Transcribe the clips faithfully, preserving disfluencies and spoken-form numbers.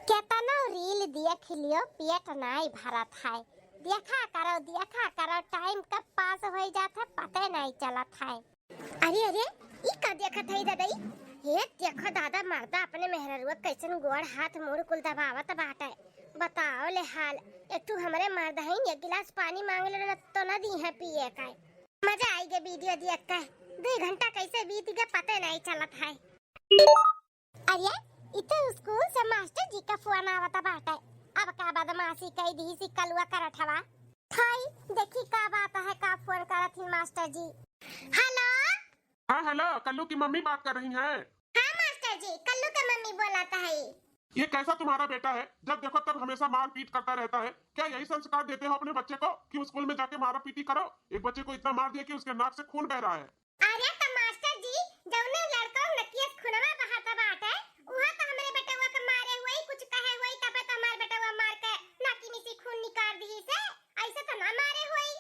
केतनो reel देख लियो, पेट नाई भरत है। देखा करो, देखा करो, time कब pass होई जात है, पते नाई चलत है। अरे, अरे, ई का देखत हई ददई? हे देखो दादा, मर्दा अपने मेहररुआ कैसन गोड़ हाथ मुड़ कुल दबावत बाटे। बताओ ले हाल, एक ठू हमरे मर्द हईन, एक गिलास पानी मांग ले तो न दी है पिए का। मजा आई गे video देख के, दुई घंटा कैसे बीत गे पते नाई चलत है। अरे, ई तो स्कूल से मास्टर जी का फोन आवत बाटे। अब का बदमाशी कई दी सी कलुआ करत हवा। हाय, देखी का बात है, का फोन करत हिन मास्टर जी। हेलो। हाँ, हेलो, कल्लू की मम्मी बात कर रही हैं? हाँ मास्टर जी, कल्लू के मम्मी बोलत है। ये कैसा तुम्हारा बेटा है, जब देखो तब हमेशा मारपीट करता रहता है? क्या यही संस्कार देते हो अपने बच्चे को कि स्कूल में जाके मारा पीटी करो? एक बच्चे को इतना मार दिया कि उसके नाक से खून बह रहा है। अरे त मास्टर जी, जौने लड़का नकिया से खुनवा बहात बाटे, उहा त हमरे बेटवा के मारे होई, कुछ कहे होई, तबे त हमार बेटवा मार के नाकी में से खून निकाल दिहिस है। ऐसे त ना मारे होई।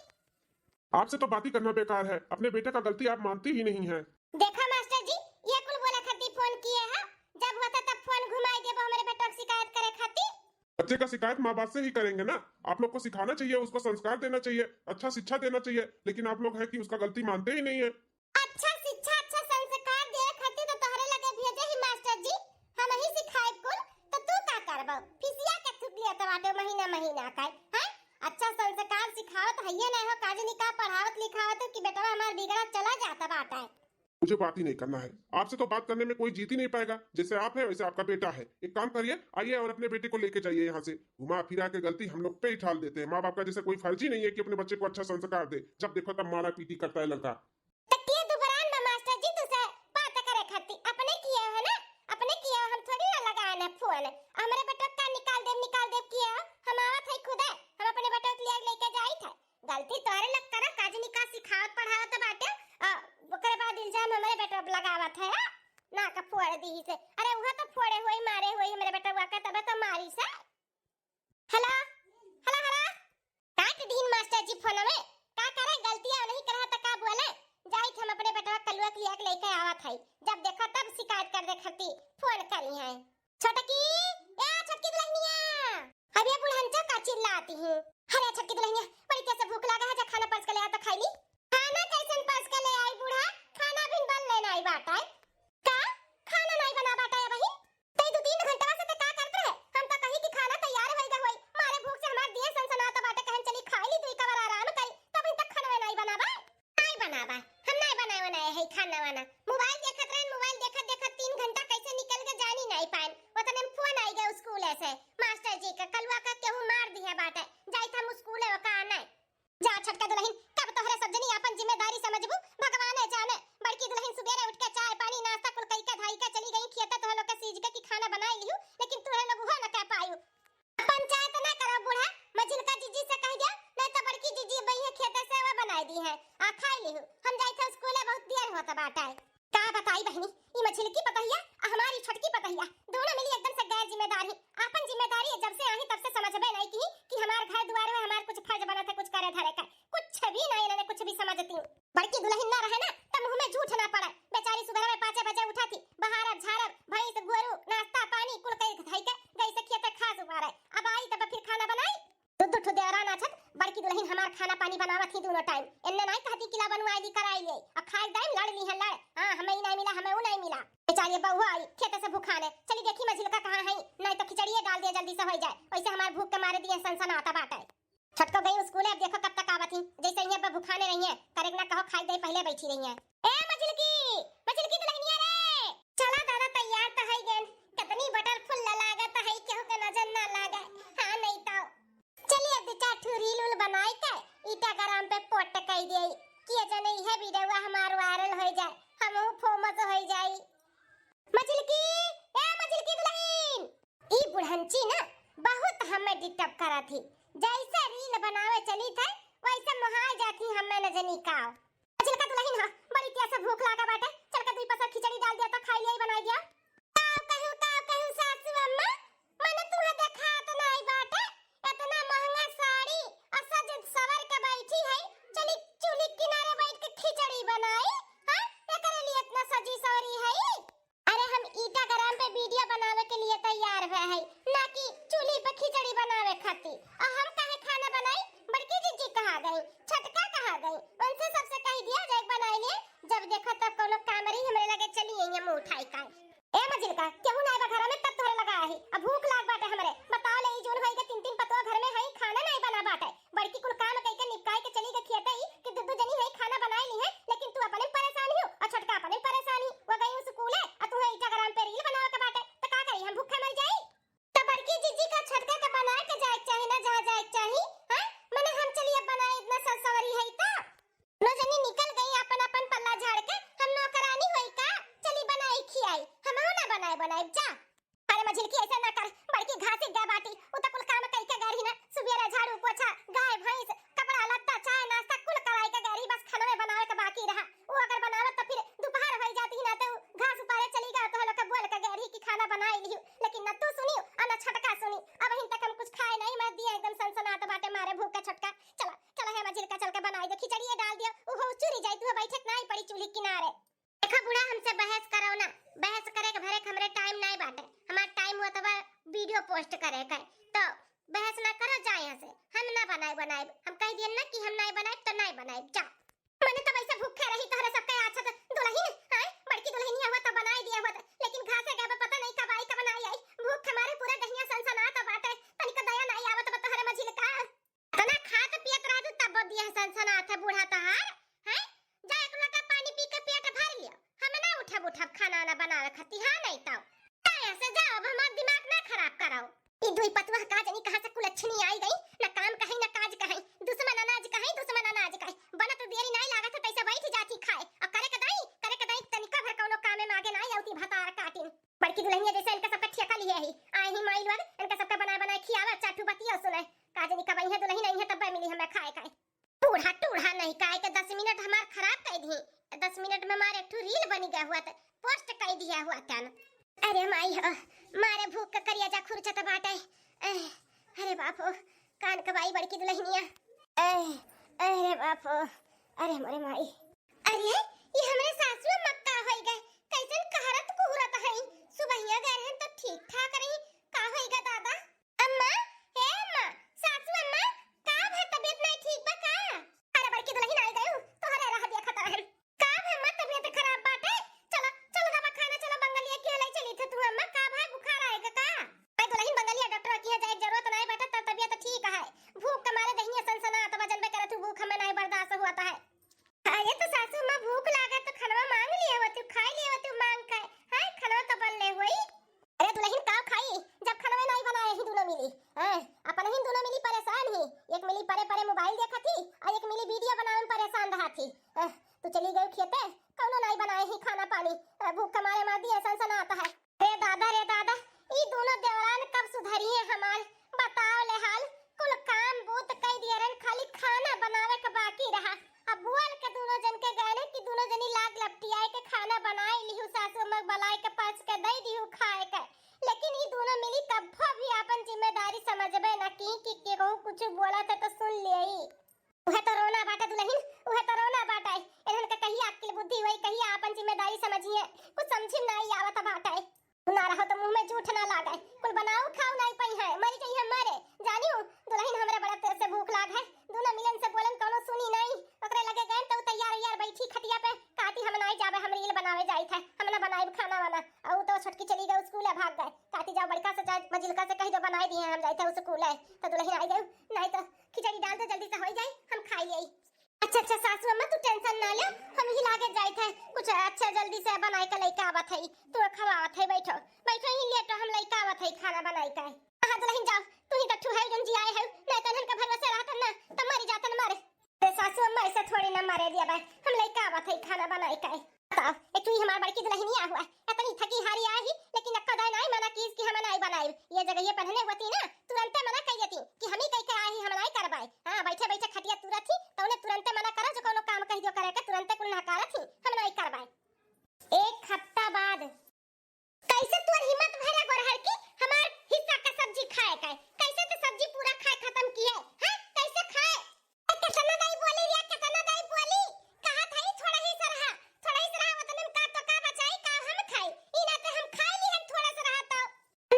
आपसे तो बात ही करना बेकार है, अपने बेटे का गलती आप मानती ही नहीं है। देखा मास्टर जी, ये कुल बोले खातिर फोन किए है, जब होता तब फोन घुमाई देबो हमरे बेटवा के शिकायत करे खातिर। बच्चे का शिकायत माँ बाप से ही करेंगे ना। आप लोग को सिखाना चाहिए, उसको संस्कार देना चाहिए, अच्छा शिक्षा देना चाहिए, लेकिन आप लोग है कि उसका गलती मानते ही नहीं है। अच्छा शिक्षा, अच्छा संस्कार देवे खातिर तो तोहरे लगे भेजे ही मास्टर जी, हम ही सिखाए कुल, तो तू का करबो? फिसिया के थुक लिया तो बाटे महीना महीना का, हैं? अच्छा संस्कार सिखावत हइये ना हो, काजनी का पढ़ावत लिखावत हो कि बेटवा हमार बिगड़ा चला जाता बाटा है। मुझे बात ही नहीं करना है। आपसे तो बात करने में कोई जीत ही नहीं पाएगा। जैसे आप हैं, वैसे आपका बेटा है। एक काम करिए, आइए और अपने बेटे को लेके जाइए यहाँ से। घुमा फिरा के गलती हम लोग पे ही ठाल देते हैं। माँ बाप का जैसे कोई फर्ज ही नहीं है कि अपने बच्चे को अच्छा संस्कार दे। जब देखो तब मारा पीटी करता है लड़का। त के दुबरान बा मास्टर जी तुसे बात करे खातिर? अपने किए हो ना, अपने किए हो, हम थोड़ी ना लगाए ना फोन। हमरे बेटवा का निकाल देब, निकाल देब किए हो, हम आवत है खुदे, हम अपने बेटवा के लिए लेके जाई थे। गलती तोहरे लग करा, काजनी का सिखावत पढ़ावत बाटे, आ, ओकरे बाद इल्जाम हमरे बेटवा पे लगावत है, हाँ? ना का फोड़ दी से। अरे उहा तो फोड़े होई, मारे होई हमरे बेटवा के, तबे तो मारी से। हेलो, हेलो, हेलो। काट दीन मास्टर जी फोन में। का करे, गलतियां नहीं करा त का बोले? जाई हम अपने बेटवा कलुआ के लिए लेके आवत है। जब देखा तब शिकायत कर दे खती फोन करी है। छोटकी, ए छोटकी दुल्हनिया। अब ये बुढ़नचा का चिल्लाती हूँ। अरे छोटकी दुल्हनिया, बड़ी तेज से भूख लागा है, जा खाना परस के ले आ तो खाई ली। खाना कैसन परस के ले आई बूढ़ा, खाना भी बन लेना आई बाटा है। का? खाना नहीं बना बाटा है बहिन? तई दो तीन घंटा से ते का करत रहे? हम तो कही कि खाना तैयार होई गा होई, मारे भूख से हमार दिए सनसनात बाटे, कहन चली खाई ली दुई कवर आराम करी, तब तक खाना नहीं बना बा। नाई बनावा, हम नाई बनाए बनाए है खाना वाना। मोबाइल देखत रहन, मोबाइल देखत देखत तीन घंटा कैसे निकल गए जानी नाई पाएन। ओतने में फोन आई गए स्कूल से, मास्टर जी का, कलुआ का केहू मार दिया बाटे, जाइत हम स्कूल है ओका आना है। जा छोटका दुल्हन, कब तोहरे सब जनी आपन जिम्मेदारी समझबू, भगवाने जाने। बड़की दुल्हन सुबेरे उठ के चाय पानी नाश्ता कुल कई के धाई के चली गई खेते, तोहरे लोग के सीज के की खाना बनाई लिहू, लेकिन तोहरे लोग उहो न कह पायू। पंचायत ना करो बूढ़ा, मझिलका जीजी से कह दिया, नहीं तो बड़की जीजी बई है खेते से वो बनाई दी है, आ खाई लिहू। हम जाई थे स्कूले, बहुत देर होता बाटा है। का बताई बहनी, ई मझिलकी पतहिया आ हमारी छोटकी पतहिया दोनों मिली एकदम से गैर जिम्मेदार ही। आपन जिम्मेदारी जब से आही तब से समझबे नहीं की कि हमार घर दुआर में हमार कुछ फर्ज बनत है, कुछ करे धरे का। कुछ भी ना इन्होंने कुछ भी समझती। बड़की दुल्हन ना रहे ना, त मुँह में झूठ ना पड़े। बेचारी सुबह में पाँचे बजे उठा थी, बहारब, झाड़ब, भैंस, गोरू, नाश्ता, पानी, कुल कई धई के गई से खेते खास उपारे। अब आई तब फिर खाना बनाई। दो दो ठो देवरान आछत, बड़की दुल्हन हमार खाना पानी बनावत ही दोनों टाइम। इन्ने नाई कहती किला बनवाई ली, कराई ले, अब खाए दाई लड़ ली है लड़। हाँ, हमें ही नहीं मिला, हमें वो नहीं मिला। बेचारी बहू आई खेते से भूखाने, चली देखी मझिलका कहाँ है, नहीं तो खिचड़िए डाल दिए जल्दी से हो जाए, वैसे हमार भूख के मारे दिए सनसनाता बाटे। छोटको गई स्कूल है, अब देखो कब तक आवत ही। जैसे इन्हें पे भुखाने रही है, करे ना कहो खाई दे, पहले बैठी रही है। ए मझिलकी, मझिलकी दुल्हनिया रे, चला दादा तैयार तो है गेन। कितनी बटर फुल लागत है, केहू के नजर ना लागे। हाँ नहीं तो चलिए अब दो चार ठू रील उल बनाई के Instagram पे पोस्ट कर दे, किए जने यह वीडियो हमार वायरल हो जाए, हम फेमस हो जाई। मझिलकी, ए मझिलकी दुल्हन, ई बुढ़ंची ना बहुत हमें डिस्टर्ब करत ही। जैसे रील बनावे चली थे, वैसे मोहाय जात ही हमें न जनी काव। मझिलका दुल्हन हो, बड़ी तेज से भूख लागा बाटे, चल के दुई पसर खिचड़ी डाल दिया तो खाई लिया, बनाई दिया। काव कहू, काव कहू सासू अम्मा, मन तुहे देखात नाई बाटे, इतना महंगा साड़ी और सज सवर के बैठी है, चली चूल्ही किनारे बैठ के खिचड़ी बनाई, हाँ? एकरे लिए इतना सजी सवरी है? अरे हम Instagram पे वीडियो बनावे के लिए तैयार हुए है, ना कि video post करे के। तो बहस ना करो, जा यहाँ से। हम ना बनाए, बनाए, हम कह दिए ना कि हम नहीं बनाए तो नहीं बनाए, जा। मने तब ऐसे भूखे रही तोहरे सबके आछत दुलहिन, हैं? बड़की दुलहिनिया हुआ तो बनाए दिया हुआ, लेकिन घासे गए बा, पता नहीं कब आई, कब ना आई। भूख के मारे पूरा दहिया सनसनात बाटे, तनिक दया नहीं आवत बा तोहरे मझिल का। इतना खात पियत रह तू तब दिया सनसनात है बूढ़ा तहार, हैं? जा एक लोटा पानी पी के पेट भर लियो, हम ना उठब, उठब खाना ना बनावे खाती, हाँ नहीं तो। जा यहाँ से जाओ, अब हमार दिमाग ना खराब कराओ। ई दुई पतुआ का जनी कहाँ से कुलच्छनी आई गई, न काम कहीं न काज कहीं, दुश्मन अनाज कहीं, दुश्मन अनाज कहीं। बनत देरी नहीं लागत है, तैसे बैठ जाती खाए। और करे के दाई, करे के दाई, तनिका भर कौनो कामे मागे ना आवती भतार काटिन। बड़की दुलहिनिया जैसे इनका सबका ठेका लिए ही, आए ही माई लोग, इनका सबका बनाए बनाए खियावे, चार ठू बतिया सुने। का जनी कब आई है दुलहिन, आई है तब मिली हमें खाए खाए। बूढ़ा टूढ़ा नहीं, काहे के दस मिनट हमार खराब कर दी। दस मिनट में हमार एक ठो reel बनी गया हुआ त, post कर दिया हुआ तन। अरे माई हो, मारे भूख के करिया जा खुरचत बाटे। ए, अरे बाप हो, कान कबाई बड़की दुलहिनिया। ए, अरे बाप हो, अरे मोरे माई। अरे, ये हमरे सासू अम्मा का होई गए? कैसन कहरत कुहरत है? सुबहिया गए रहन तो ठीक ठाक रही, का होई गए दादा? अम्मा, हे अम्मा, सासू अम्मा, का भा तबीयत नहीं ठीक बा का? अरे बड़की दुलहिन आई गयू, तोहरे राह देखत रहन। का भा अम्मा तबीयत खराब बाटे? चलो, चलो दवा खाना, चलो बंगलिया के ले चली थे तू अम्मा, का भा बुखार आएगा का? अरे दुलहिन बंगलिया डॉक्टर के यहाँ जाए के जरूरत नहीं बाटे, तब तबीयत ठीक है। भूख के मारे दहिया सनसनात बा, जनबे करत हूँ भूख हमें नहीं बर्दाश्त हुआ है। अरे तो सासू अम्मा भूख लागे तो खनवा मांग लिए होती, खाई लिए होती मांग के। हैं, खनवा तो बनले होई। अरे दुलहिन का खाई, जब खनवे नहीं बनाए ही दोनों मिली। हैं, अपन ही दोनों मिली परेशान ही। एक मिली परे परे mobile देखत ही और एक मिली video बनावे में परेशान रहत ही। हैं, तू चली गई खेते, कौनो नहीं बनाए ही खाना पानी। अ, भूख के मारे मार दिए सनसनात है। रे दादा, रे दादा, ई दोनों देवरान कब सुधरी है हमार? बताओ ले हाल, कुल काम बूत कई दिए रहन, खाली खाना बनावे के बाकी रहा। अब बोल के दोनों जन के गए ने कि दोनों जनी लाग लपटियाए के खाना बनाए लिहू, सासू अम्मा के बलाए के परस के दे दिहू खाए के, लेकिन ई दोनों मिली कब्बो भी आपन जिम्मेदारी समझबे न की कि केहू कुछ बोला था तो सुन लेई। उहे तो रोना बाटे दुलहिन, उहे तो रोना बाटे। इन्हन के कहिया अक्ल बुद्धि होई, कहिया आपन जिम्मेदारी समझिए, कुछ समझी में नाई आवत बाटे। तू ना रहो तो मुंह में जूठ ना लागे, कुल बनाऊ खाऊ नाई पई है, मरी जइहे मरे। जानियो दुलहिन, हमरे बड़ा तेज से भूख लाग है, दोनों मिलन से बोलन कौनो सुनी नाई। ओकरे लगे गए तो तैयार उयार बैठी खटिया पे, कहती हम नाई जाबे, हम reel बनावे जाइत है, हम ना बनाइब खाना वाना। और तो छोटकी चली गई स्कूल है, भाग गए, कहती जाओ बड़का से चाहे मझिलका से कह दो बनाए दिए, हम जाइत है स्कूल है। तो दुलहिन आई गई, नाई तो खिचड़ी डाल दो, जल्दी से हो जाई, हम खाई लेई। अच्छा, अच्छा, सासू अम्मा, तू tension ना ले, हम ही लागे जाइत है, कुछ अच्छा जल्दी से बनाए के लइका आवत है, तू खवावत है, बैठो, बैठो, ही लेटो, हम लइका आवत है खाना बनाए के। हाँ, दुलहिन जाओ, तू ही तो ठुहै जन जियाए है, नहीं तो इनके भरोसे रहतन ना, तो मरी जातन मारे। अरे सासू अम्मा, ऐसे थोड़ी ना मरे दिया बा, हम लइका आवत है खाना बनाए के। बताओ, एक तू ही हमार बड़की दुलहिनिया हुआ, इतनी थकी हारी आई ही, लेकिन अक्का दाई नाई मना कीस कि हम नाई बनाई। ये जगह ये पहने होती ना, तुरंते मना कई देती कि हम ही कई के आई ही, हम नाई करबाई। हाँ, बैठे बैठे खटिया तुरत ही, तो उन्हें तुरंते मना करो, जो कोनो काम कह दियो करे के, तुरंते कुल नकारत ही, हम नाई करबाई। एक हफ्ता बाद। कैसे तोर हिम्मत भइला गोरहर की हमार हिस्सा का सब्जी खाए का? कैसे ते सब्जी पूरा खाए खत्म किए? हैं? कैसे खाए? ए, केतना दाई बोली रे, केतना दाई बोली? कहा था ही थोड़ा ही सरहा, थोड़ा ही सरहा, उतने में का तो का बचाई, का हम खाई? ई ना ते हम खाई ली हम थोड़ा सरहा तो।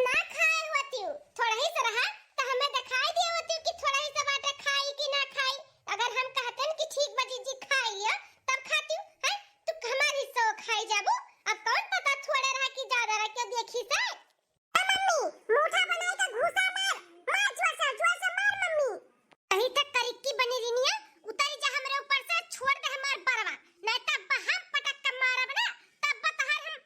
ना खाए होती हूँ, थोड़ा ही सरहा, तो हमें दिखाई दिए होती हूँ कि थोड़ा ही सा बाटे खाई कि ना खाई। अगर हम कहते न कि ठीक बा जीजी खाई लियो, तब खाती हूँ, हैं? तू हमार हिस्सा खाई जाबू, अब कौन पता थोड़े रहा कि ज्यादा रहा, क्यों देखी से? ए मम्मी, मूठा बनाए का घूसा मार, मार जोर से, जोर से मार मम्मी। अही तक करिक्की बनी रिनिया, उतरी जा हमरे ऊपर से, छोड़ दे हमार बरवा, नहीं तब हम पटक के मारब ना, तब बतहर हम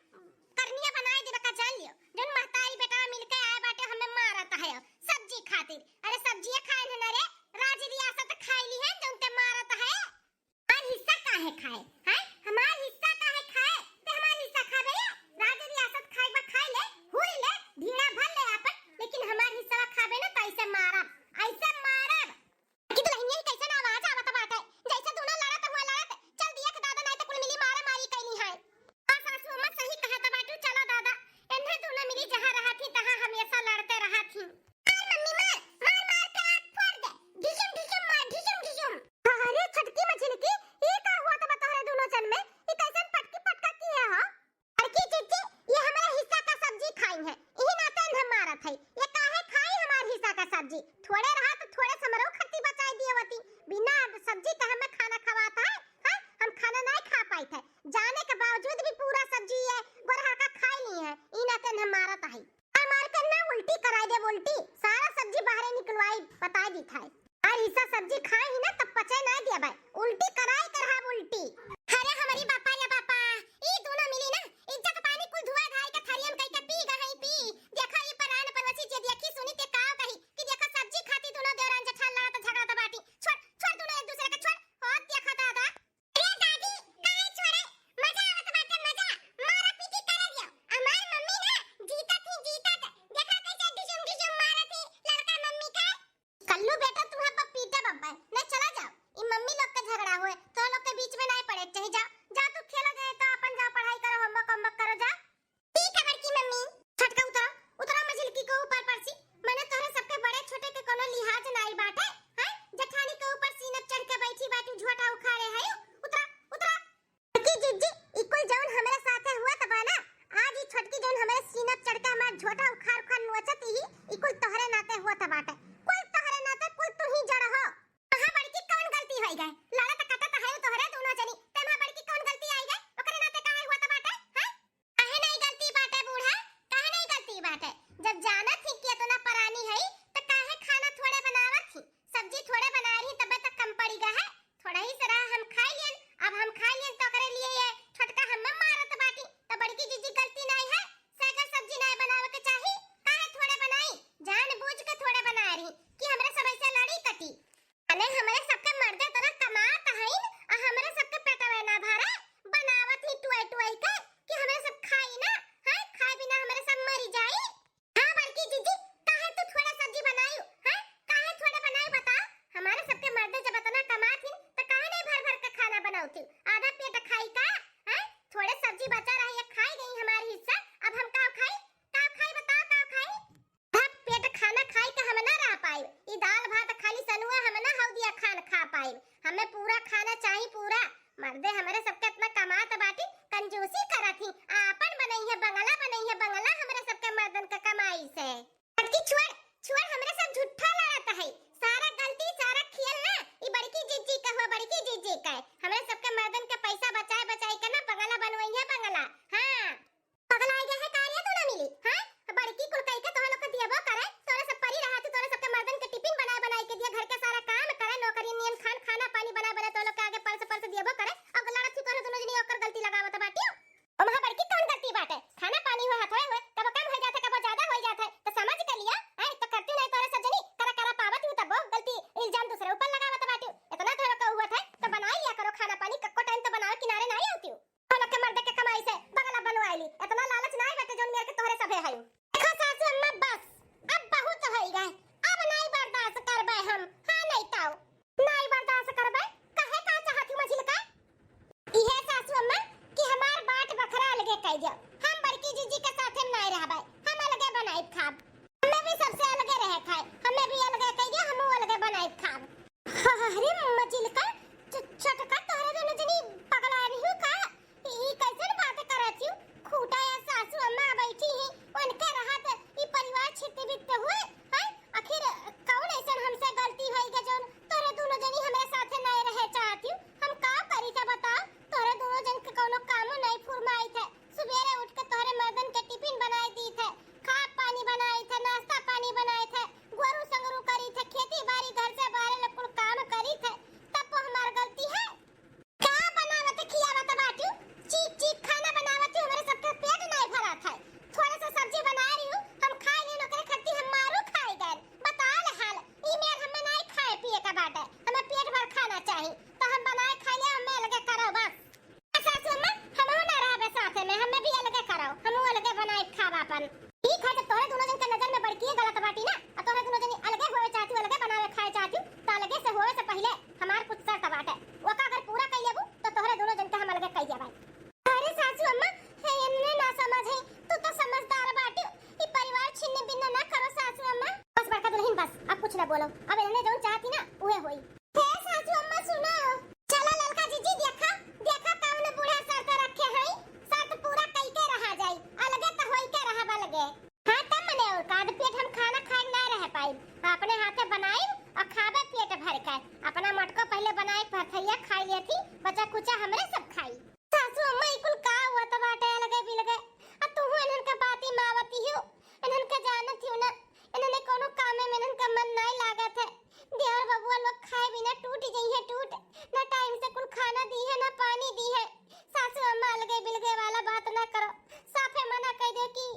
करनिया बनाए देबे का जान लियो। जौन महतारी बेटा मिलके आए बाटे हमें मारत है सब्जी खातिर। अरे सब्जिया खाए न रे, राज रियासत खाए ली है, जौन ते मारत है। हमार हिस्सा काहे खाए? हैं? हमार हिस्सा काहे खाए? ते हमार हिस्सा खाबे रे? राज रियासत खाए बा खाए ले, हुई ले, ढीड़ा भर ले आपन, लेकिन हमार हिस्सा खाबे ना तो ऐसे मारब, ऐसे मारब। कि दुलहिनिया ही कैसन आवाज आवत बाटे, जैसे दोनों लड़त हुआ लड़त, चल दिया के दादा, नाई तो कुल मिली मारा मारी कैली है। हाँ सासू अम्मा सही कहत बाटू, चलो दादा, एन्हे दोनों मिली जहाँ रहत ही तहाँ हमेशा लड़ते रहत ही। मार मम्मी मार, मार मार के आँख फोड़ दे, ढिशुम ढिशुम मार, ढिशुम ढिशुम। अरे छोटकी मझिलकी, ई का हुआ त बा तोहरे दोनों जन में, ई कैसन पटकी पटका किए हो? बड़की जीजी, ये हमारे हिस्सा का सब्जी खाई है, यही नाते इन्हें मारत है। ये का जी, थोड़े रहा तो थोड़े से हमरो खत्ती बचाई दिए होती। बिना सब्जी के हमें खाना खवात है, हैं? हम खाना नहीं खा पाइत है। जाने के बावजूद भी पूरा सब्जी ये गोरहा का खाई ली है। ई नाते हम मारत है। आ मार के ना उल्टी कराई देब, उल्टी। सारा सब्जी बाहरे निकलवाई, बताई दी था। और ऐसा सब्जी खाए ही ना तब पचे ना दिया भाई, उल्टी कराई कर है उल्टी। अरे हमारी बापा रे बापा, ई दोनों मिली ना, इज्जत पानी कुल धुआ धाई के थरियम कई के पी गई पी। देखो ई परान पड़ोसी जे देखी सुनी ते काव कही कि देखो सब्जी खाती दोनों देवरान जेठान लड़त झगड़त बाटी। छोड़, छोड़ दोनों एक दूसरे के छोड़। ओ देखो दादा। अरे दादी, काहे छोड़े? मजा आवत बाटे मजा। मारा पीटी करे दियो। हमार मम्मी ना जीतत ही जीतत। देखा कैसे डिजुम डिजुम मारत ही लड़का मम्मी का। कल्लू बेटा तू हम पीटा बब्बा। नहीं चला जाओ। ई मम्मी लोग के झगड़ा होए। तो लोग के बीच में नहीं पड़े चाहिए। जाओ, जा तू खेलो जाए तो अपन जाओ पढ़ाई करो, होमवर्क होमवर्क करो जा। ठीक है बड़की मम्मी। छोटका उतरो, उतरो मझिलकी के ऊपर परसी। मने तोहरे सबके बड़े छोटे के कोनो लिहाज नाई बाटे, हैं? जेठानी के ऊपर सीनप चढ़ के बैठी बाटू, झोटा उखाड़े है। उतरा, उतरा। बड़की जिज्जी, ई कुल जौन हमरे साथे हुआ त बा ना, आज ई छोटकी जौन हमरे सीनप चढ़ के हमार झोटा उखाड़ उखाड़ नोचत ही, ई कुल तोहरे नाते हुआ त बाटे। कुल तोहरे नाते, कुल तू ही जड़ हो। कहाँ बड़की कौन गलती होई गए? लड़त कटत है तोहरे दोनों जनी, तेमा बड़की कौन गलती आई गए? ओकरे नाते काहे हुआ त बाटे, हैं? काहे नहीं गलती बाटे बूढ़ा, काहे नहीं गलती बाटे? जब जानत ही कि इतना परानी है तो काहे खाना थोड़े बनावत ही, सब्जी थोड़े बना रही, तबे तक कम पड़ी गा है। थोड़ा ही सरा हम खाई लियन, अब हम खाई लियन तो करे लिए ये छोटका हम मारत बाटी, तो बड़की जीजी गलती नहीं है, सगर सब्जी नहीं बनावे के चाही, काहे थोड़े बनाई, जानबूझ के थोड़े बना रही कि हमरे सब ऐसे लड़ी कटी। अने हमरे सबके मर्दे तना कमात हईन, आ हमरे सबके पेटवे ना भरे, बनावत ही टुआई टुआई के कि हमरे सब खाई ना, हैं, खाए बिना हमरे सब मरी जाई। हाँ बड़की जीजी, काहे तू थोड़ा सब्जी बनायू, हैं, काहे थोड़ा बनायू बताओ? हमारे सबके मर्दे जब इतना कमात ही, तो काहे नहीं भर भर के खाना बनावती? आधा पेट खाई का, हैं? थोड़े सब्जी बचा रही है, खाई गई हमारी हिस्सा, अब हम का खाई? का खाई बताओ, का खाई? भर पेट खाना खाई के हम ना रह पाइब। ई दाल भात खाली सनुआ हम ना हौ दिया खान खा पाइब। हमें पूरा खाना चाही, पूरा। मर्दे हमरे सबके इतना कमात बाटी, कंजूसी करत ही। आपन बनई है बंगला, बनई है बंगला हमरे सबके मर्दन के कमाई से। बड़की छोड़, छोड़, हमरे सब झूठा लड़त है। सारा गलती, सारा खेल ना ई बड़की जीजी का हो, बड़की जीजी का है। हमरे सबके मर्दन के पैसा बचाए बचाए के ना बंगला बनवई है बंगला। हाँ। पगलाइ गए है का रे तू ना मिली, हाँ? बड़की कुल कई के तोहरे लोग के दियबो करे, तोहरे सब परी रहा थी, तोहरे सबके मर्दन के टिफिन बनाए बनाए के दिया, घर के सारा काम करे, नौकरी नियन खान, खाना पानी बनाए बनाए तोहरे लोग के आगे परस परस दियबो करे, अब लड़त थी तोहरे दोनों जनी ओकर गलती लगावत बाटियो। ओमा बड़की कौन गलती बाटे? खाना पानी हुए, हथवे हुए, कबो कम हो जात है, कबो ज्यादा हो जात है, तो समझ के लिया, हैं? तो करती नहीं तोहरे सब जनी, करा करा पावत हूँ तब वो गलती इल्जाम दूसरे ऊपर लगावत बाटियो। इतना तोहरे का हुआ था, तो बनाए लिया करो खाना पानी, कक्को टाइम तो बनावे किनारे नहीं आती हूँ। हम लोग के मर्दे के कमाई से बंगला बनवाइली, इतना लालच नाई बाटे जौन मेर के तोहरे सभे हयू। देखो सासू अम्मा, बस, अब बहुत होई गए, अब नाई बर्दाश्त करबे हम। हाँ, नहीं ताऊ, नाई बर्दाश्त करबे। कहे का चाहत हूँ मझिलका? इहे सासू अम्मा कि हमार बाट बखरा अलगे कई दियो, हम बड़की जीजी के साथे नाई रहबे, हम अलगे बनाई खाब। हमें भी सबसे अलगे रहे खाए, हमें भी अलगे कह दिया, हमहू अलगे बनाई खाब। अरे मझिलका, छ-, छोटका, तोहरे दोनों जनी पगला रही हो का? ई कैसन बात करत हू? खूटा या सासू अम्मा बैठी ही, उनके रहत ई परिवार छित बित हुए, हैं? आखिर कौन ऐसन हमसे गलती होई गए जौन तोहरे दोनों जनी हमरे साथे नहीं रहे चाहत हू? हम का करी था बताओ? तोहरे दोनों जन के कौनो कामो नहीं फुरमाई थे। सुबेरे उठ के तोहरे मर्दन के टिफिन बनाए दी थे, खा पानी बनाए थे, नाश्ता पानी बनाए थे, गोरू संगरू करी थे, खेती बाड़ी घर से बाहर ले कुल काम करी थे, तब वो हमार गलती है? का बनावत खियावत बाटू? चीप चीप खाना बनावत हूँ, हमरे सबके पेट नहीं भरत है। थोड़ा सा सब्जी बना रही हूँ, हम खाए लेन, ओकरे खातिर हम मारू खाए गए। बता ले हाल, ई मेर हमें नहीं खाए पिए का बाटे, हमें पेट भर खाना चाही, तो हम बनाए खाए ले, हमें लगे करो बस। सासू अम्मा, हमहू ना रहबे साथे में, हमें भी अलगे कराओ, हमहू अलगे बनाए खाब आपन। ठीक है, जब तोहरे दोनों जन के नजर में बड़की गलत बाटी ना, और तोहरे दोनों जनी अलगे होवे चाहती, अलगे बनावे खाए चाहती, तो अलगे से होवे से पहले हमार कुछ शर्त बाटे, ओका अगर पूरा कर लेबू तो तोहरे दोनों जन के हम अलगे कर देबै। अरे सासू अम्मा, हे एन्ने ना समझ है, तू तो समझदार बाटी, ई परिवार छिन्न भिन्न ना करो सासू अम्मा। बस बड़का दुल्हन बस, अब कुछ ना बोलो, अब एन्ने जौन चाहती ना उहे होई। हे सासू अम्मा सुनो, चला ललका जीजी देखा, देखा कौन बूढ़ा शर्त रखे हई, शर्त पूरा कई के रहा जाई, अलगे त होई के रहब अलगे। हाँ तब मने और का, आध पेट हम खाना खाए ना रह पाए। अपने हाथे बनाइब और खाबे पेट भर के। अपना मटको पहिले बनाए के भरथैया खाई लेथी, बचा कुचा हमरे सब खाई। सासू अम्मा, ई कुल का हुआ त बाटे अलगे बिलगे? आ तू इन्हन का बाती मावती हो, इन्हन का जानत हो ना, इन्हने कोनो कामे में इन्हन का मन नाई लागत है। देवर बबुआ लोग खाए बिना टूट जइहे टूट, ना टाइम से कुल खाना दी है ना पानी दी है। सासू अम्मा, अलगे बिलगे वाला बात ना करो, साफे मना कह दो कि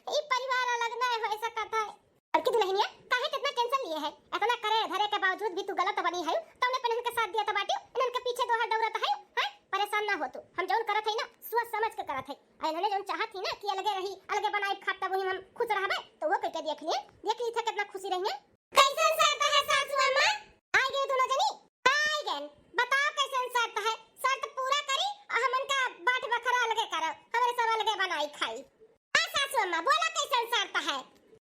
ई परिवार अलग ना हो सकत है। बड़की दुल्हनिया, काहे कितना टेंशन लिए है? इतना करे धरे के बावजूद भी तू गलत बनी है, तौने पे इनके साथ दिया बाटी, इनके पीछे दोहर दौड़त है, हैं? परेशान ना हो तू, हम जौन करत है ना, सोच समझ के करत है। आ इन्होंने जौन चाहत ही ना कि अलगे रही, अलगे बनाई खाब, तब वही हम खुश रहबे, तो वो कह के देख लिए, देख ली था कितना खुशी रही है। कैसन शर्त है सासू अम्मा? आइ गए दोनों जनी, आइ गए। बताओ कैसन शर्त है? शर्त पूरा करी और हमन का बांट बखरा अलगे करो, हमरे सब अलगे बनाई खाई। हाँ सासू अम्मा, बोला कैसन शर्त है?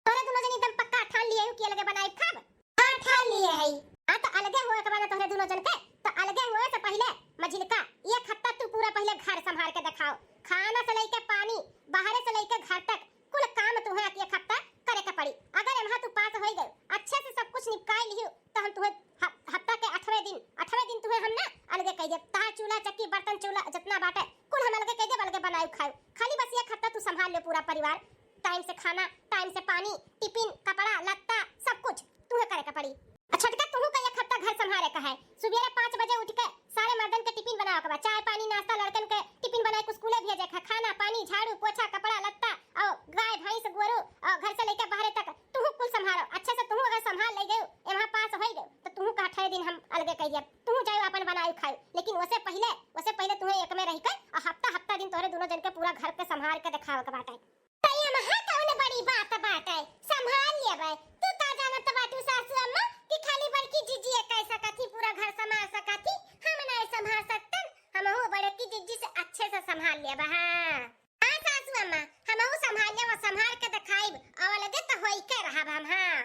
तोरे दोनों जनी एकदम पक्का ठान लिए हो कि अलगे बनाई खाब? हाँ, ठान लिए है। हाँ, तो अलगे होए के बाद तोहरे दोनों जन के, तो अलगे होए से पहिले मझिलका एक हफ्ता तू पूरा पहिले घर संभाल के देखाओ। खाना से लेके पानी, बाहरे से लेके घर तक, कुल काम तुहे एक हफ्ता करे के पड़ी। अगर एम्हा तू पास होई गए, अच्छे से सब कुछ निपटाई लिहू, तो हम तुहे ह-, हफ्ता के अठवे दिन, अठवे दिन तुहे हम ना अलगे कह देब। तार चूल्हा, चक्की, बर्तन, चूल्हा जितना बाटे, कुल हम अलगे कह देब, अलगे बनाई खाई। खाली बस एक हफ्ता तू संभाल ले पूरा परिवार। टाइम से खाना, टाइम से पानी, टिफिन, कपड़ा, लत्ता, सब कुछ तुहे करे के पड़ी। आ छोटका, तुहू का एक हफ्ता घर संभारे का है। सुबेरे पाँच बजे उठ के सारे मर्दन के टिफिन बनावे के बा, चाय पानी नाश्ता, लड़कन के टिफिन बनाए के स्कूले भेजे के, खाना पानी, झाड़ू पोछा, कपड़ा लत्ता, और गाय भैंस गोरू, और घर से लेके बाहरे तक तुहू कुल संभारो। अच्छे से तुहू अगर संभाल ले गयो, एम्हा पास होई गयो, तो तुहू का अठारह दिन हम अलगे कह दिया, तुहू जाओ अपन बनाई खाई। लेकिन वसे पहिले, वसे पहिले तुहे एक में रह के और हफ्ता हफ्ता दिन तोहरे दोनों जन के पूरा घर के संभाल के देखावे के बाटे। त एम्हा कौन बड़ी बात बाटे, संभाल लेबै। तू का जानत बाटू सासू अम्मा कि खाली बड़की जिज्जी कह सकत ही, पूरा घर संभाल सकत ही, हम नहीं संभाल सकतन। हमहू बड़की जिज्जी से अच्छे से संभाल लेबै। हाँ, हाँ सासू अम्मा, हमहू संभाल लेबै, संभाल के देखाइब, और अलगे तो होई के रहब हम। हाँ,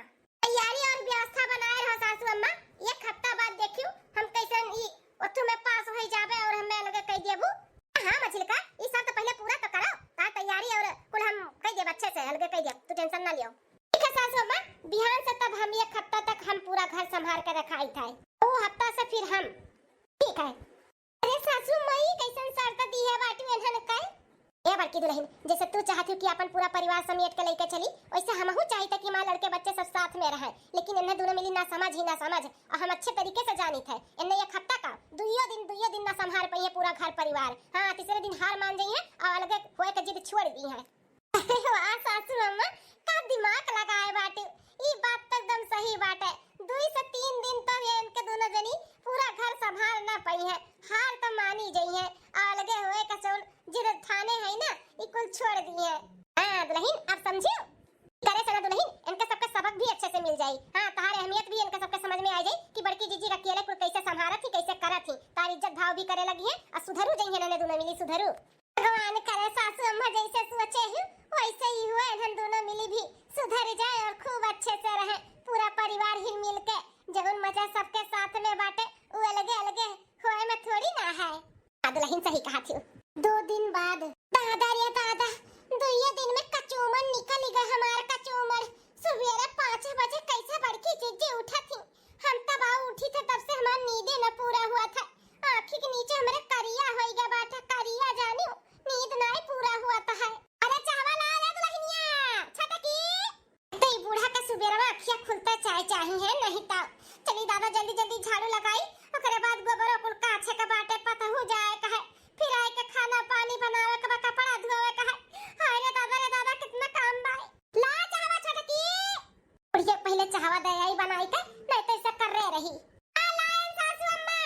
तैयारी और व्यवस्था बनाए रहो सासू अम्मा, एक हफ्ता बाद देखियो हम कैसन ई ओथू में पास होई जाबे और हमें अलगे कह देबू। हाँ मझिलका, ई सब तो पहिले पूरा तो करो, तार तैयारी और कुल हम कह देब अच्छे से, अलगे कह देब, तू टेंशन ना लियो। ठीक है सासू अम्मा, बिहान से तब हम एक हफ्ता तक हम पूरा घर संभाल के रखाई था, वो हफ्ता से फिर हम। ठीक है। अरे सासू माई, कैसन शर्त दी है बाटू एन्हन कल? ए बड़की दुल्हन, जैसे तू चाहत हो कि अपन पूरा परिवार समेट के लेके चली, वैसे हमहू चाहित कि माँ लड़के बच्चे सब साथ में रहे, लेकिन इन्हें दोनों मिली ना समझ ही ना समझ, और हम अच्छे तरीके से जानित है, इन्हें एक हफ्ता का दुइयो दिन, दुइयो दिन ना संभाल पाइए पूरा घर परिवार। हाँ, तीसरे दिन हार मान जाइए और अलगे होए के जिद छोड़ दी है। वाह सासू अम्मा, का दिमाग लगाए बाटे, ई बात तो एकदम सही बाटे। दुई से तीन दिन तो ये इनके दोनों जनी पूरा घर संभाल ना पाई है, हार तो मानी जाई है, और अलगे होए का जौन जिद ठाने है ना, ई कुल छोड़ दी है। हाँ दुल्हन, अब समझियो? करे से ना दुल्हन, इनके सबके सबक भी अच्छे से मिल जाई। हाँ, तहार अहमियत भी इनके सबके समझ में आ जाई कि बड़की जीजी अकेले कुल कैसे संभारत ही, कैसे करत ही। तार इज्जत भाव भी करे लगी है और सुधरू जाई है, इन्हें दोनों मिली सुधरू। भगवान करे सासू अम्मा जैसे सोचे ही वैसे ही हुए, इन्हन दोनों मिली भी सुधर जाए और खूब अच्छे से रहे। पूरा परिवार हिल मिल के जौन मजा सबके साथ में बाटे, उ अलगे अलगे होए में थोड़ी ना है। हाँ, दुल्हन सही कहा थी। दो दिन बाद। दादा रे दादा, दुइये दिन में कचूमर निकल गए हमार कचूमर। सुबेरे पाँच बजे कैसे बड़की जीजी उठा थी, हम तब आओ उठी थे, तब से हमार नींदे न पूरा हुआ था। आँखी के नीचे हमरे करिया होई गया बाटा, करिया जानियो, नींद नाई पूरा हुआ था है। अरे चावल आ रे दुल्हनिया, छटकी। तो ई बूढ़ा के सुबेरवा अखिया खुलता चाय चाही है, नहीं तो चली दादा जल्दी जल्दी झाड़ू लगाई, ओकरे बाद गोबर कुल काछे के बाटे पतहू जाए का है, फिर आए के खाना पानी बनावे के बा, कपड़ा धोवे का है। हाय रे दादा रे दादा, कितना काम बा। ला चाहवा छटकी। बुढ़िया पहिले चाहवा दे आई बनाई के, नहीं तो ऐसा कर रहे रही। आ लायन सासू अम्मा।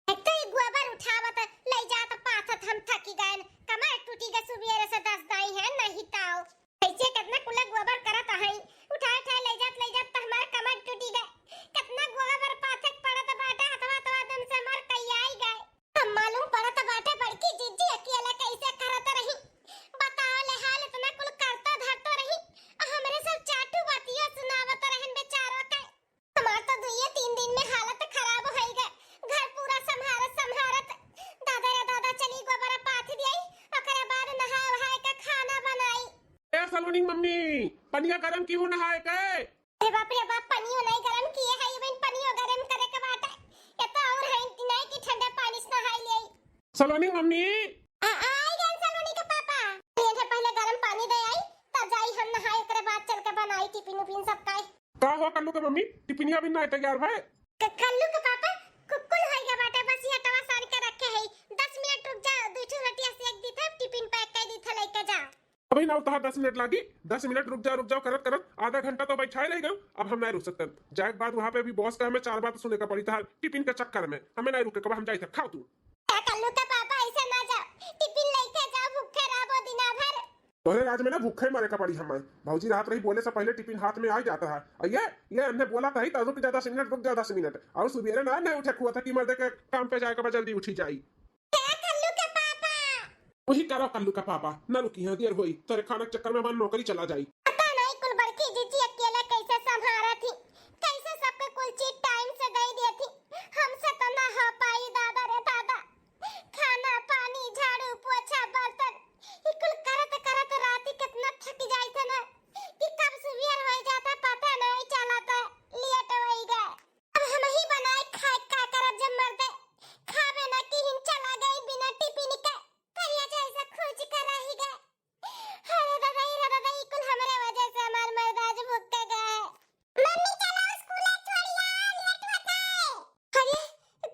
एक तो ई गोबर उठावत, ले जात पाथत हम थकी गए, कमर टूटी गए सुबेरे से दस दाई है, नहीं ताओ। कैसे कितना कुला गोबर करत हई, उठाए उठाए ले जात, ले जात त हमार कमर टूटी गए। कितना गोबर पाथे के पड़त बाटे, हथवा हथवा दम से हमार कइयाई गए। अब मालूम पड़त बाटे बड़की जीजी अकेला कैसे करत रही। बताओ ले हाल, इतना कुल करता धरता रही, आ हमरे सब चाटू बातिया सुनावत रहन बेचारा के। हमार तो दुइये तीन दिन में हालत खराब होई गए, घर पूरा संभारत संभारत। दादा रे दादा, चली गोबर पाथ दियाई, ओकरे बाद नहाए वहाए के खाना बनाई। ए सलोनी मम्मी, पनिया गरम की हो नहाए के? अरे बाप रे बाप, पनियो नहीं गरम किए है, इवन पनियो गरम करे के बात है। ये तो और है नहीं कि ठंडा पानी से नहाई ले। सलोनी मम्मी। आ, आई गए सलोनी के पापा। ये पहले गरम पानी दे आई, तब जाई हम नहाए, ओकरे बाद चल के बनाई टिफिन उफिन सब काई। का हो कल्लू के मम्मी, टिफिनिया भी नहीं तैयार है? क-, कल्लू के पापा, कु-, कुल होई गया बाटे, बस ये तवा सार के रखे है। दस मिनट रुक जा, दू ठो रोटियां सेक दी था, टिफिन पैक कर दी था, लेके जा। अबे ना, तोहार दस मिनट लागी। दस मिनट रुक जा, रुक जाओ करत करत आधा घंटा तो बैठा ही रह गए। अब हम नहीं रुक सकते। जाए के बाद वहाँ पे भी बॉस का हमें चार बात सुने का पड़ी तोहार टिफिन के चक्कर में। हमें नहीं रुके, कब हम जाए थे, खाओ तू। ए कल्लू के पापा, ऐसे ना जाओ, टिफिन लेके जाओ, भूखे रहबो दिना भर। तोहरे राज में ना भूखे मरे का पड़ी हमें। भौजी रात रही बोले से पहले टिफिन हाथ में आ ही जाता है। और ये, ये हमने बोला था ही तो रुक जा दस मिनट, रुक जा दस मिनट। और सुबेरे ना, नहीं उठे हुआ था कि मर्दे के काम पे जाए के बाद जल्दी उठी जाई। क्या कल्लू के पापा? वही करो कल्लू का पापा, ना रुकी है, देर होई, तेरे खाना के चक्कर में हमारी नौकरी चला जाई। पता नहीं कुल बड़की जीजी अकेले कैसे संभारा थी, कैसे सबके कुल चीज टाइम से दे दिए थी। हमसे तो ना हो पाई दादा रे दादा। खाना, पानी, झाड़ू, पोछा, बर्तन, ई कुल करत करत राती कितना थक जाई थे ना कि कब सुबेर हो जाता पता नहीं चलता, लेट होई गए। अब हम ही बनाए खाए का करब जब मर्दे खाबे ना की हिन चला गई बिना टिफिन के, करिया जैसा खोज कर रही गए। अरे दादा, ई रे दादा, ई कुल हमरे वजह से हमार मर्द आज भूख के गए। मम्मी चलो स्कूले छोड़िया, लेट होता है। अरे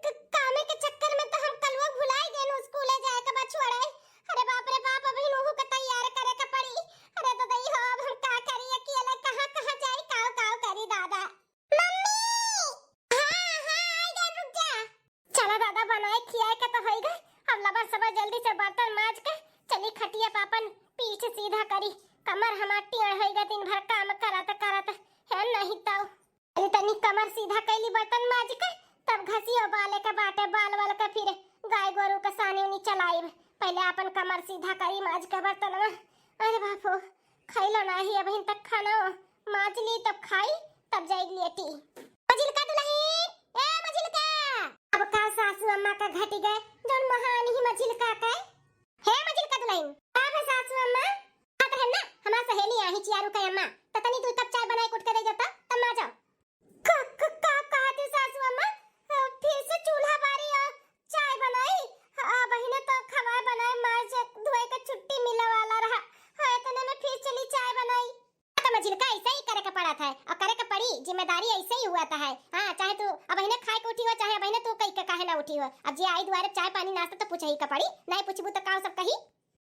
क-, कामे के चक्कर में तो हम कलुआ भुलाई गए स्कूले जाए के बाद छोड़े। अरे बाप रे बाप, अभी नोहू के तैयार करे के पड़ी। अरे दादा, ई हो अब हम का करी, अकेले कहाँ कहाँ जाई, काव काव करी दादा। मम्मी! हाँ, हाँ, आई गए, रुक जा। चला दादा, बनाए खियाए के तो होई गए। अब लबर सबर जल्दी से बर्तन माज के चली खटिया पे अपन पीठ सीधा करी। कमर हमार टेढ़ होई गए दिन भर काम करत करत। है नहीं तो। अरे तनी कमर सीधा कैली बर्तन माज के, तब घसियो बाले के बाटे, बाल वाल के फिर गाय गोरू के सानी उनी चलाइब। पहले अपन कमर सीधा करी माज के बर्तन में। अरे बापो, खैलो नाही अबहिन तक खाना, माज ली तब खाई, तब जाई लेटी। मझिलका दुलहिन, ए मझिलका। अब का सासू अम्मा का घटी गए, जौन महान ही मझिलका के। हे मझिलका दुलहिन, का बे सासू अम्मा? बात है ना, हमार सहेली आही चियारू का अम्मा, त तनी दू कप चाय बनाए के उठ के दे जाता, तब माजो। का, का, का कहत हो सासू अम्मा? अ, फिर से चूल्हा बारी और चाय बनाई? अ, बहिने तो खवाए बनाए माज धोए के छुट्टी मिले वाला रहा। हाँ, इतने में फिर चली चाय बनाई। तो मझिलका ऐसे ही करे के पड़त है और करे के पड़ी, जिम्मेदारी ऐसे ही हुआ था है। हाँ, चाहे तू अबहिने खाए के उठी हो, चाहे अबहिने तू कई के काहे ना उठी हो। अब जे आई दुआरे चाय पानी नाश्ता तो पूछे ही के पड़ी, नहीं पूछबू तो का सब कही?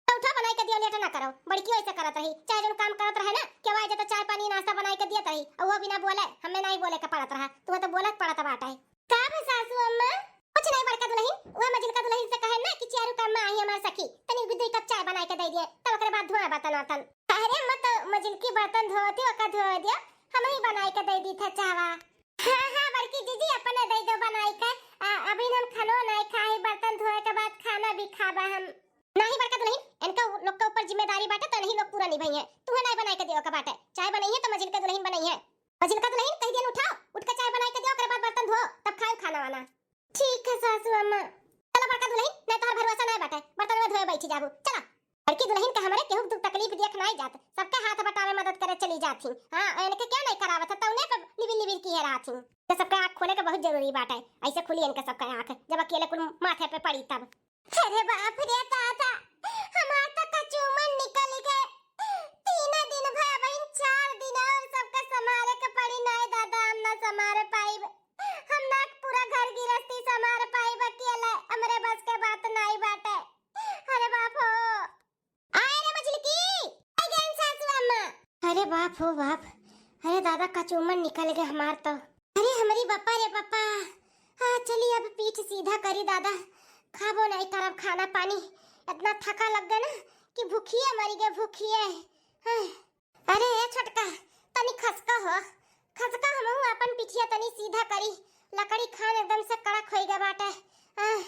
तो उठा बनाई के दिया, लेट ना करो। बड़की ऐसे करत रही, चाहे जौन काम करत रहे ना, केहू आ जाता चाय पानी नाश्ता बनाई के दियत रही, और वो बिना बोले, हमें नहीं बोले के पड़त रहा, तुम्हें तो बोले के पड़त बाटे। का बे सासू अम्मा? कुछ नहीं बड़का दुलहिन, वह मझिलका दुलहिन से कहे ना कि चियारू का अम्मा आई हमार सखी, तनी भी दो कप चाय बनाई के दे दिए, तब ओकरे बाद धोआ बर्तन वर्तन। अरे अम्मा, तो मझिलकी बर्तन धोती, ओका धो दिया, हम ही बनाई के दे दी था चावा। हाँ, हाँ, बड़की जीजी, अपने दे दो बनाई के। आ, अभी हम खानो नहीं खाए, बर्तन धोए के बाद खाना भी खाबा हम। नहीं बड़का दुलहिन, इनका उ-, लोग के ऊपर जिम्मेदारी बाटे, तो नहीं लोग पूरा निभाई है। तू है नहीं बनाई के दियो का बाटे। चाय बनाई है तो मझिलका दुलहिन बनाई है। मझिलका दुलहिन कह दियन उठाओ, उठ के चाय बनाई के दियो, ओकरे बाद बर्तन धो, तब खाए खाना वाना। ठीक है सासू अम्मा। चला बड़का दुलहिन, नहीं तोहर भरोसा नहीं बाटे, बर्तन में धोए बैठी जाबू। चला। बड़की दुलहिन के हमरे केहू दुख तकलीफ देख नाई जात, सबके हाथ बटावे मदद करे चली जात ही। हाँ, इनके क्या नहीं करावत है, तौने पे लिबिर लिबिर किहे रहत ही। तो सबके आँख खोले के बहुत जरूरी बात है, ऐसे खुली इनके सबके आँख, जब अकेले कुल माथे पे पड़ी तब। अरे बाप रे दादा, हमार तो कचूमन निकल गए। तीन दिन भय बहिन, चार दिन और सबके संभाले के पड़ी। नाई दादा, हम ना संभाले पाइब, हम ना पूरा घर गिरस्ती संभाले पाइब अकेले, हमरे बस के बात नाई बाटे। अरे बाप हो। आए रे मझिलकी, आ गए सासू अम्मा। अरे बाप हो बाप, अरे दादा कचूमन निकल गए हमार तो। अरे हमरी बापा रे बापा, हाँ चली अब पीठ सीधा करी दादा, खाबो नहीं करब खाना पानी, इतना थका लग गए ना कि भूखिए मरी गए भूखिए। हाँ। अरे ए छोटका, तनी खसका हो, खसका हमहू अपन पिठिया तनी सीधा करी, लकड़ी खान एकदम से कड़क होई गए बाटे। हाँ।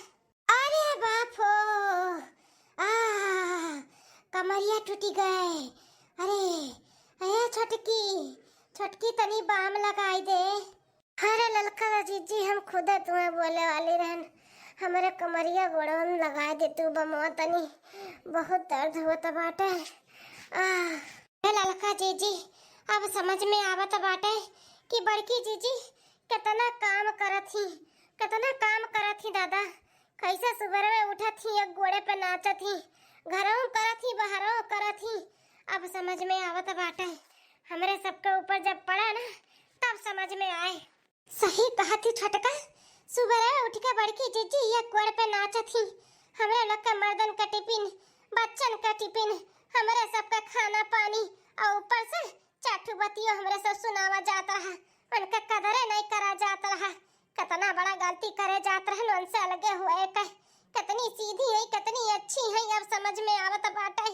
अरे बाप हो, आ, कमरिया टूटी गए। अरे, ए छोटकी, छोटकी तनी बाम लगाई दे। अरे ललका जीजी, हम खुदे तुम्हें बोले वाली रहन, हमरे कमरिया गोड़वन लगाई दे तू बमवा तनी, बहुत दर्द होत बाटे। आ, ए ललका जीजी, अब समझ में आवत बाटे कि बड़की जीजी केतना काम करत ही, केतना काम करत ही दादा। कैसे सुबह में उठत ही, एक गोड़े पे नाचत ही, घरों करत ही, बहरों करत ही। अब समझ में आवत बाटे, हमरे सबके ऊपर जब पड़ा ना, तब समझ में आए। सही कहत ही छोटका, सुबह उठ के बड़की जीजी एक गोड़ पे नाचत ही। हमरे लोग के मर्दन का टिफिन, बच्चन का टिफिन, हमरे सबका खाना पानी, और ऊपर से चार ठो बतियो हमरे सब सुनावा जात रहा, उनका कदरे नहीं करा जात रहा। कितना बड़ा गलती करे जात रहन उनसे अलगे हुए के। कितनी सीधी है, कितनी अच्छी है, अब समझ में आवत बाटे।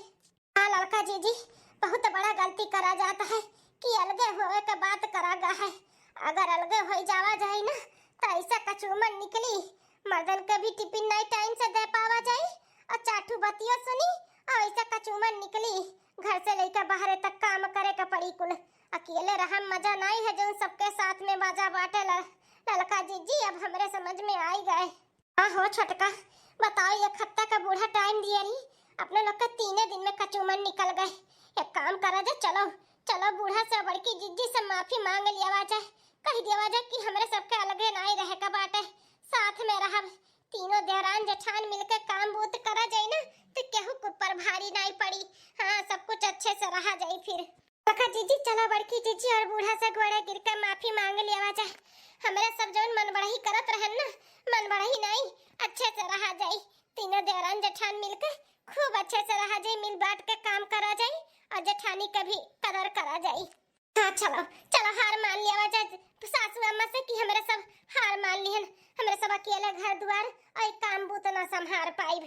हाँ लड़का जीजी, बहुत बड़ा गलती करा जात है कि अलगे होए के बात करा गा है। अगर अलगे हो जावा जाए ना, तो ऐसा कचूमन निकली, मर्दन के भी टिफिन नहीं टाइम से दे पावा जाए, और चार ठो बतियो सुनी, और ऐसा कचूमन निकली, घर से लेकर बाहरे तक काम करे के पड़ी कुल। अकेले रहम मजा नहीं है, जौन सबके साथ में मजा बाटे। ल-, ललका जीजी, अब हमरे समझ में आई गए। हाँ हो छोटका, बताओ, एक हफ्ता का बूढ़ा टाइम दिए रही, अपने लोग का तीने दिन में कचूमन निकल गए। एक काम करा जाए, चलो, चलो बूढ़ा से, बड़की जीजी से माफी मांग लियावा जाए, कह दियावा जाए कि हमरे सबके अलगे नाई रहे का बाटे, साथ में रहब। तीनों देवरान जेठान मिलके काम बूत करा जाए ना, तो केहू के ऊपर भारी नाई पड़ी। हाँ, सब कुछ अच्छे से रहा जाए फिर। देखा जीजी, चलो बड़की जीजी और बूढ़ा से गोड़े गिर के माफी मांग लियावा जाए। हमरे सब जौन मन बढ़ही करत रहन ना, मन बढ़ही नाई, अच्छे से रहा जाए। तीनों देवरान जेठान मिलके खूब अच्छे से रहा जाए, मिल बांट के काम करा जाए और जेठानी के भी कदर करा जाए। हाँ चलो, चलो हार मान लियावा जाए सासू अम्मा से कि हमरे सब हार मान लिहन, हमरे सब अकेले घर दुआर और काम बूत ना संभार पाइब।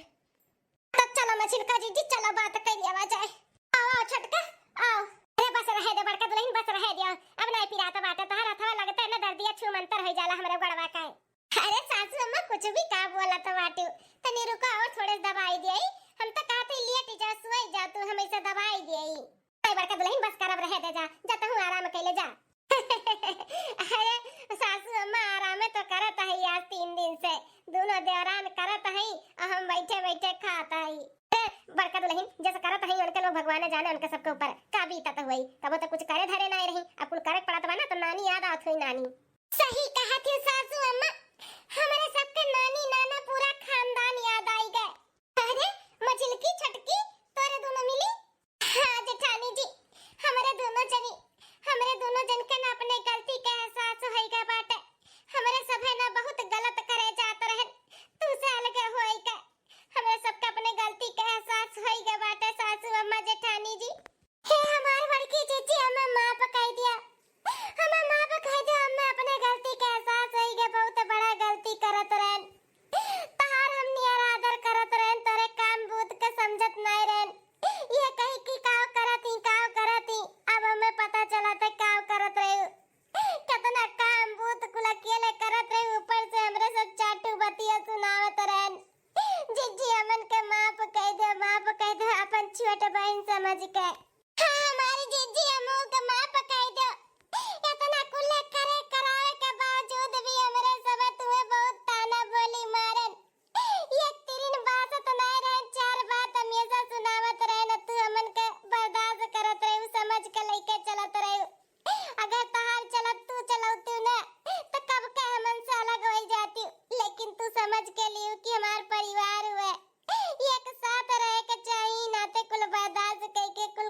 तो चलो मझिलका जीजी, चलो बात कर लियावा जाए। आओ, आओ छोटका, आओ। अरे बस रहे दे बड़का दुल्हन, बस रहे दे, अब नहीं पिरात बाटे, तोहर हथवा लगते ना दर्दिया छू मंतर हो जाला हमरे गड़वा का। अरे सासू अम्मा, कुछ भी का बोलत बाटू, तनी रुको और थोड़े से दबाई दे। हम तो कहते लेट जा, सोई जा तू, हम ऐसे दबाई दे। अरे बड़का दुल्हन, बस करब, रहे दे जा, जा तहूँ आराम कैले जा। अरे सासू अम्मा, आरामे तो करत है आज तीन दिन से, दोनों देवरान करत है और हम बैठे बैठे खात है। ए, बड़का दुल्हन, जैसे करत है उनके लोग, भगवान जाने उनके सबके ऊपर का बीतत हुई। कबो तो कुछ करे धरे नाई रही, अब कुल करे के पड़त बा ना, तो नानी याद आवत हुई, नानी। सही कहत हो सासू अम्मा, हमरे सबके नानी नाना पूरा खानदान याद आई गए। अरे मझिलकी छोटकी, तोरे दोनों मिली। हाँ जेठानी जी, हमरे दोनों जनी, हमरे दोनों जन के ना अपने गलती के एहसास होई गए बाटे। हमरे सभे ना बहुत गलत करे जात रहन, तू से अलगे होई के। हमरे सबके अपने गलती के एहसास होई गए बाटे सासू अम्मा जेठानी जी। हे हमार बड़की जीजी, हमें माफ कर दिया, हमें माफ कर दिया, हमें अपने गलती के एहसास होई गए, बहुत बड़ा गलती करत रहन। तहार हम नियर आदर करत रहन, तोरे काम बूत के समझत नाय रहन। ये कही कि काव करत ही, काव करत ही, अब हमें पता चलत है काव करत रहे। कितना काम बूत कुल अकेले करत रहे, ऊपर से हमरे सब चाटू बतिया सुनावत रहन। जीजी हमन के माफ कह दे, माफ कह दे, अपन छोट बहन समझ के। हाँ, हमारी जीजी, हमहू के माफ कह दो। इतना कुल्ले करे करावे के बावजूद भी हमरे सब तुहे बहुत ताना बोली मारन। एक तिरिन बासत नाय रहन, चार बात हमेशा सुनावत रहन, तू हमन के बर्दाश्त करत रहे, समझ के लेके चलत रहे। अगर तहार चलत तू चलौतू न, तो कब के हमन से अलग होई जाती। लेकिन तू समझ के लियो कि हमार परिवार हुए, एक साथ रहे के चाही, नाते कुल बर्दाश्त कई के कुल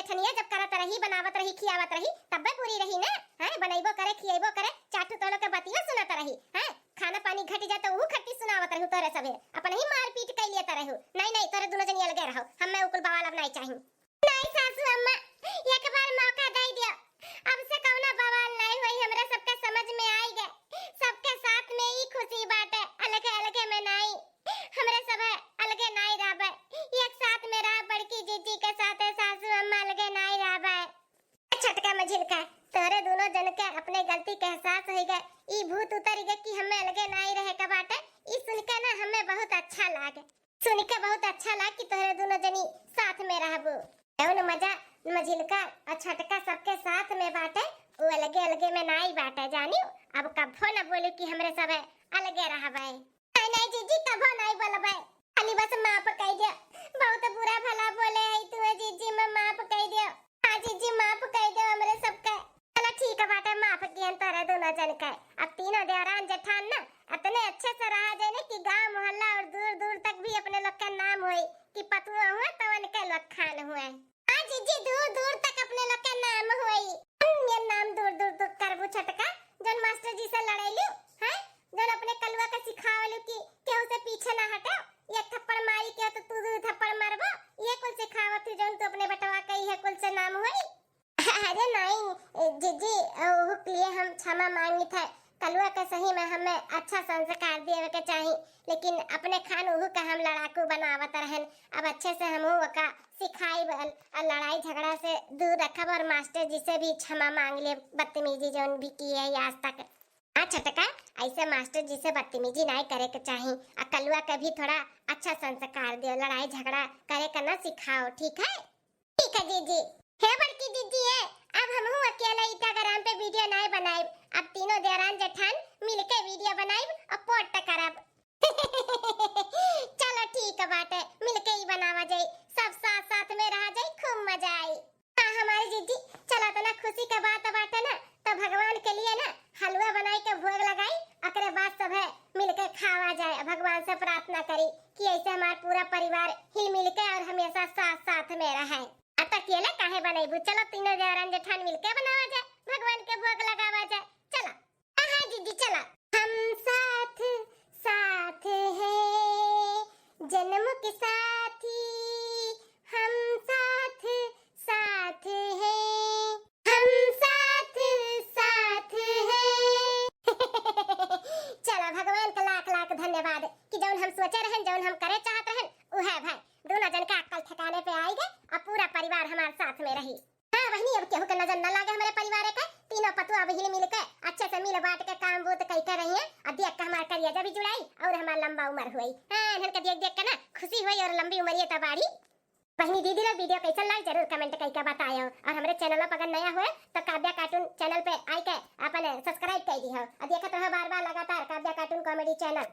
जेठनिया जब करत रही, बनावत रही, खियावत रही, तब्बे पूरी रही ना। हैं, बनइबो करे, खियइबो करे, चार ठो तोहरे लोग के बतिया सुनत रही। हैं, खाना पानी घट जाए तो ऊ खट्टी सुनावत रही तोहरे सभे। अपनहीं मारपीट कइ लेत रही। नहीं, नहीं, तोहरे दुनो जनी अलगे रहो। हमें उ कुल बवाल अब नहीं चाही। नहीं सासू अम्मा, एक बार मौका दइ दियो। अब से कउनो बवाल नहीं होई, हमरा सबके समझ में आइ गए। सबके साथ में ई खुशी बाटे, अलगे अलगे में नहीं। हमरे सभे अलगे नाई रहबे, एक साथ में रह, बड़की जीजी के साथे सासू अम्मा अलगे नाई रहबे। छोटका मझिलका, तोहरे दुनो जन के अपने गलती के एहसास होइ गए, ई भूत उतरि गए कि हमें अलगे नाई रहे के बाटे। ई सुन के ना हमें बहुत अच्छा लागे, सुन के बहुत अच्छा लाग कि तोहरे दुनो जनी साथ में रहबू। जौन मजा मझिलका और छोटका सबके साथ में बाटे, उ अलगे अलगे में नाई बाटे, जानियो। अब कभो न बोलू कि हमरे सभे अलगे रहबे। नहीं, नहीं जीजी, कभो नहीं बोलबे। खाली बस माफ कइ दियो। बहुत बुरा भला बोले है तू जीजी, मैं माफ कइ दियो। हाँ जीजी, माफ कइ दियो हमरे सबके। चलो ठीक बाटे, माफ किहन तोहरे दुनो जन के। अब तीनों देवरान जेठान ना अतने अच्छे से रहा जाए ना कि गांव मोहल्ला और दूर दूर तक भी अपने लोग के नाम होई कि पतुआ हुए तो उनके लोग खान हुए। हाँ जीजी, दूर दूर तक अपने लोग के नाम होई। हम्म, ये नाम दूर दूर तक करबू छोटका, जौन मास्टर जी से लड़ैलू, हैं? जौन अपने कलुआ के सिखावलू कि केहू से पीछे ना हटे, एक थप्पड़ मारी के तो तू दू थप्पड़ मारबो, ये कुल सिखावत ही जौन तू अपने बेटवा के इहे कुल से नाम होई। अरे नहीं जीजी, ओहू के लिए हम क्षमा मांगित है। कलुआ के सही में हमें अच्छा संस्कार देवे के चाही, लेकिन अपने खान ओहू के हम लड़ाकू बनावत रहन। अब अच्छे से हमहू ओका सिखाइब, अ, लड़ाई झगड़ा से दूर रखब और मास्टर जी से भी क्षमा मांग लेब, बदतमीजी जौन भी की है आज तक। हाँ छोटका, ऐसे मास्टर जी से बदतमीजी नाई करे के चाही। आ कलुआ के भी थोड़ा अच्छा संस्कार दियो, लड़ाई झगड़ा करे के ना सिखाओ, ठीक है? ठीक है जीजी। हे बड़की जीजी, ए, अब हमहू अकेले Instagram पे video नाई बनाइब, अब तीनों देवरान जेठान मिलके video बनाइब और post करब। चलो ठीक बाटे, मिलके ही बनावा जाई, सब साथ साथ में रहा जाई, खूब मजा आई। हाँ हमारी जीजी, चला तना खुशी का बात बाटे ना, तो भगवान के लिए ना हलवा बनाई के भोग लगाई, ओकरे बाद सभे मिलके खावा जाए, भगवान से प्रार्थना करी कि ऐसे हमार पूरा परिवार हिल मिल के और हमेशा साथ साथ में रहे। आ त अकेले काहे बनैबू? चलो तीनों देवरान जेठान मिलके बनावा जाए, भगवान के भोग लगावा जाए। चला। हाँ, हाँ, जीजी, चला। हम साथ साथ हैं, जन्म के साथी, हम साथ साथ हैं, हम साथ साथ हैं। चला, भगवान का लाख लाख धन्यवाद कि जौन हम सोचे रहन, जौन हम करे चाहत रहन, उहे भय। दोनों जन का अक्कल ठिकाने पे आई गए, अब पूरा परिवार हमारे साथ में रही। हाँ बहिनी, अब केहू के नजर न लागे हमरे परिवार के। तीनों पतुआ अब हिल मिल के अच्छे से मिल बांट के काम बूत कई के रही हैं। अब देख के हमार करेजा भी जुड़ाई और हमार लंबा उम्र हुई। हाँ, इन्हन के देख देख के ना खुशी हुई और लंबी उम्र ये तो बाढ़ी। बहिनी दीदी लोग, video कैसन लाग जरूर comment कई के बतायो। और हमरे channel पर अगर नया हुए तो काव्या cartoon channel पे आई के अपन subscribe कर दिहो और देखत रहो बार बार लगातार काव्या cartoon comedy channel।